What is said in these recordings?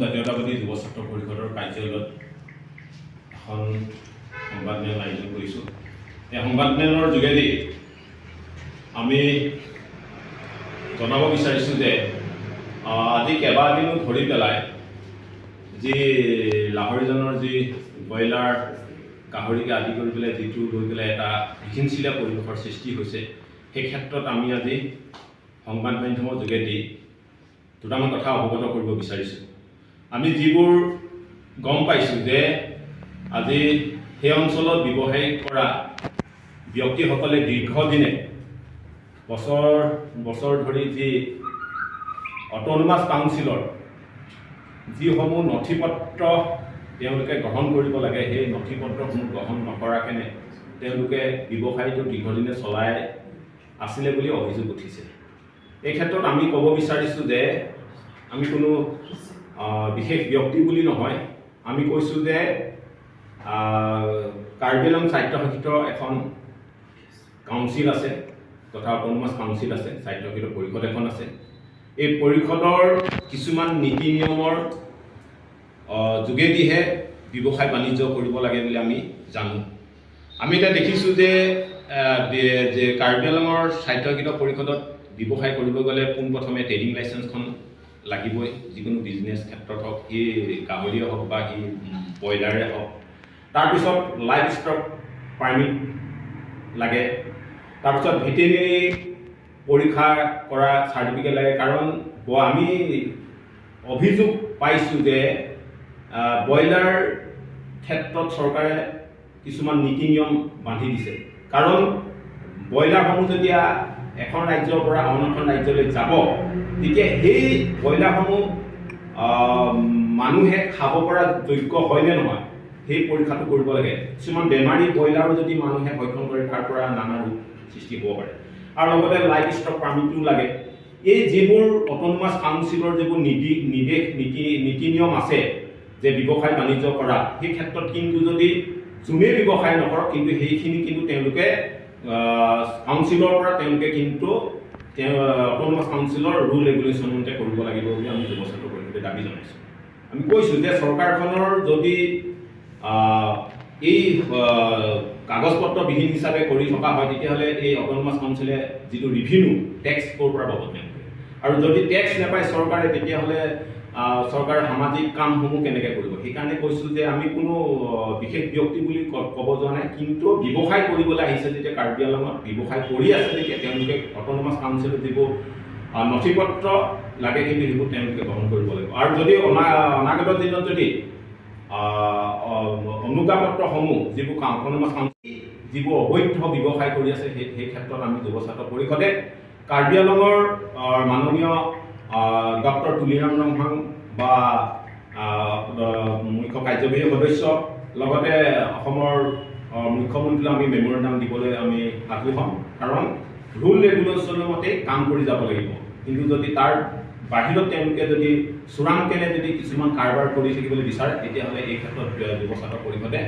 জাতীয়তাবাদী যুৱ ছাত্ৰ পৰিষদৰ কাৰ্যালয়ত এখন সংবাদমেল আয়োজন কৰিছোঁ। এই সংবাদমেলৰ যোগেদি আমি জনাব বিচাৰিছোঁ যে আজি কেইবাদিনো ধৰি পেলাই যি লাহৰীজানৰ যি ব্ৰইলাৰ, গাহৰিকে আদি কৰি পেলাই যিটো লৈ পেলাই এটা বিশৃংখলীয়া পৰিৱেশৰ সৃষ্টি হৈছে, সেই ক্ষেত্ৰত আমি আজি সংবাদ মাধ্যমৰ যোগেদি দুটামান কথা অৱগত কৰিব বিচাৰিছোঁ। আমি যিবোৰ গম পাইছোঁ যে আজি সেই অঞ্চলত ব্যৱসায় কৰা ব্যক্তিসকলে দীৰ্ঘদিনে বছৰ বছৰ ধৰি যি অট'নমাছ কাউন্সিলৰ যিসমূহ নথি পত্ৰ তেওঁলোকে গ্ৰহণ কৰিব লাগে, সেই নথি পত্ৰসমূহ গ্ৰহণ নকৰাকেনে তেওঁলোকে ব্যৱসায়টো দীৰ্ঘদিনে চলাই আছিলে বুলি অভিযোগ উঠিছে। এই ক্ষেত্ৰত আমি ক'ব বিচাৰিছোঁ যে আমি কোনো বিশেষ ব্যক্তি বুলি নহয়, আমি কৈছোঁ যে কাৰ্বি আংলং স্বায়ত্তশাসিত এখন কাউন্সিল আছে তথা অট'নমাছ কাউন্সিল আছে, স্বায়ত্তশাসিত পৰিষদ এখন আছে। এই পৰিষদৰ কিছুমান নীতি নিয়মৰ যোগেদিহে ব্যৱসায় বাণিজ্য কৰিব লাগে বুলি আমি জানো। আমি এতিয়া দেখিছোঁ যে কাৰ্বি আংলঙৰ স্বায়ত্তশাসিত পৰিষদত ব্যৱসায় কৰিব গ'লে পোনপ্ৰথমে ট্ৰেডিং লাইচেঞ্চখন লাগিবই, যিকোনো বিজনেছ ক্ষেত্ৰত হওক, সি গাহৰিয়ে হওক বা সি ব্ৰইলাৰে হওক। তাৰপিছত লাইভ ষ্টক পাৰ্মিট লাগে, তাৰপিছত ভেটেনেৰী পৰীক্ষা কৰা চাৰ্টিফিকেট লাগে। কাৰণ আমি অভিযোগ পাইছোঁ যে ব্ৰইলাৰ ক্ষেত্ৰত চৰকাৰে কিছুমান নীতি নিয়ম বান্ধি দিছে। কাৰণ ব্ৰইলাৰসমূহ যেতিয়া এখন ৰাজ্যৰ পৰা অন্য এখন ৰাজ্যলৈ যাব, তেতিয়া সেই ব্ৰইলাৰসমূহ মানুহে খাব পৰা যোগ্য হয়নে নহয়, সেই পৰীক্ষাটো কৰিব লাগে। কিছুমান বেমাৰী ব্ৰইলাৰো যদি মানুহে ভক্ষণ কৰে, তাৰ পৰা নানা ৰোগ সৃষ্টি হ'ব পাৰে। আৰু লগতে লাইভ ষ্টক পাৰ্মিটো লাগে। এই যিবোৰ অট'নমাছ কাউন্সিলৰ যিবোৰ নীতি নিৰ্দেশ, নীতি নিয়ম আছে যে ব্যৱসায় বাণিজ্য কৰা, সেই ক্ষেত্ৰত কিন্তু যদি যোনেই ব্যৱসায় নকৰক, কিন্তু সেইখিনি কিন্তু তেওঁলোকে কাউন্সিলৰ পৰা তেওঁলোকে কিন্তু তেওঁ অট'নমাছ কাউন্সিলৰ ৰুল ৰেগুলেশ্যন মতে কৰিব লাগিব বুলি আমি যুৱ ছাত্ৰ পৰিষদে দাবী জনাইছোঁ। আমি কৈছোঁ যে চৰকাৰখনৰ যদি এই কাগজ পত্ৰবিহীন হিচাপে কৰি থকা হয়, তেতিয়াহ'লে এই অট'নমাছ কাউন্সিলে যিটো ৰিভিনিউ টেক্স ক'ৰ পৰা পাব তেওঁলোকে? আৰু যদি টেক্স নাপায় চৰকাৰে, তেতিয়াহ'লে চৰকাৰৰ সামাজিক কামসমূহ কেনেকৈ কৰিব? সেইকাৰণে কৈছোঁ যে আমি কোনো বিশেষ ব্যক্তি বুলি ক'ব যোৱা নাই, কিন্তু ব্যৱসায় কৰিবলৈ আহিছে যেতিয়া, কাৰ্বি আংলঙত ব্যৱসায় কৰি আছে যেতিয়া, তেওঁলোকে অট'নমাছ কাউন্সিলৰ যিবোৰ নথি পত্ৰ লাগে, কিন্তু সেইবোৰ তেওঁলোকে গ্ৰহণ কৰিব লাগিব। আৰু যদি অনাগত দিনত যদি অনুজ্ঞাপত্ৰসমূহ যিবোৰ অট'নমাছ কাউন্সিল যিবোৰ অবৈধ ব্যৱসায় কৰি আছে, সেই ক্ষেত্ৰত আমি যুৱ ছাত্ৰ পৰিষদে কাৰ্বি আংলঙৰ মাননীয় ডক্টৰ তুলিৰাম ৰংহাং বা মুখ্য কাৰ্যবাহী সদস্য, লগতে অসমৰ মুখ্যমন্ত্ৰীলৈ আমি মেমৰেণ্ডাম দিবলৈ আমি সাজু হ'ম। কাৰণ ৰুল ৰেগুলেশ্যনৰ মতে কাম কৰি যাব লাগিব। কিন্তু যদি তাৰ বাহিৰত তেওঁলোকে যদি চোৰাংকেনে যদি কিছুমান কাৰবাৰ কৰি থাকিবলৈ বিচাৰে, তেতিয়াহ'লে এই ক্ষেত্ৰত যুৱ ছাত্ৰ পৰিষদে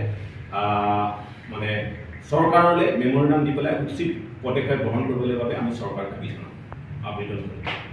মানে চৰকাৰলৈ মেমৰেণ্ডাম দি পেলাই উচিত পদক্ষেপ গ্ৰহণ কৰিবলৈ বাবে আমি চৰকাৰক দাবী জনাম, আবেদন কৰিম।